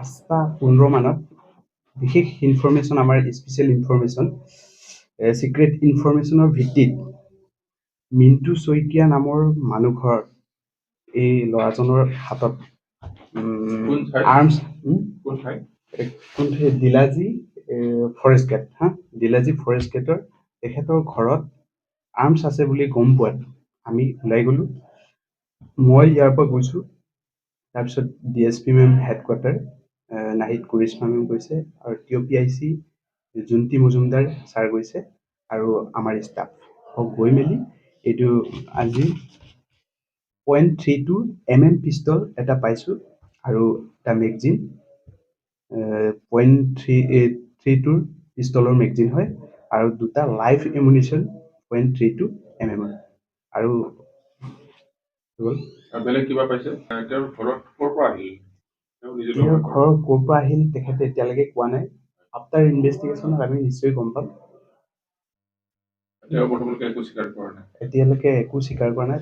5টা 15 মানত বিশেষ ইনফৰমেশ্যন, আমাৰ স্পেচিয়েল ইনফৰমেশ্যন, ছিক্ৰেট ইনফৰমেশ্যনৰ ভিত্তিত মিণ্টু শইকীয়া নামৰ মানুহ ঘৰত এই ল'ৰাজনৰ হাতত কোন ঠাই? আৰ্মছ। কোন ঠাই? কোন ঠাই? দিলাজী ফৰেষ্ট গেট। হা, দিলাজী ফৰেষ্ট গেটৰ তেখেতৰ ঘৰত আৰ্মছ আছে বুলি গম পোৱাত আমি ওলাই গ'লোঁ। মই ইয়াৰ পৰা গৈছোঁ, তাৰপিছত DSP ma'am, headquarter Nahid Karishma ma'am গৈছে আৰু T O' P I C Jonti Majumdar sir গৈছে আৰু আমাৰ ষ্টাফ গৈ মেলি এইটো আজি 0.32 mm pistol এটা পাইছোঁ আৰু এটা মেগজিন, 0.32ৰ পিষ্টলৰ মেগজিন হয় আৰু দুটা লাইভ এমুনিশ্যন 0.32 mm ৰ আৰু গ'ল। আৰু বেলেগ কিবা পাইছে? তেওঁৰ ঘৰত ক'ৰ পৰা আহিল? তেওঁ নিজে তেওঁৰ ঘৰ ক'ৰ পৰা আহিল তেখেতে এতিয়ালৈকে কোৱা নাই। আফটাৰ ইনভেষ্টিগেশ্যনত আমি নিশ্চয় গম পাম। তেওঁ বৰ্তমানলৈকে একো স্বীকাৰ কৰা নাই? এতিয়ালৈকে একো স্বীকাৰ কৰা নাই,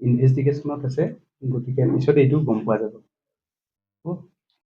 ইনভেষ্টিগেশ্যনত আছে, গতিকে পিছত এইটো গম পোৱা যাব।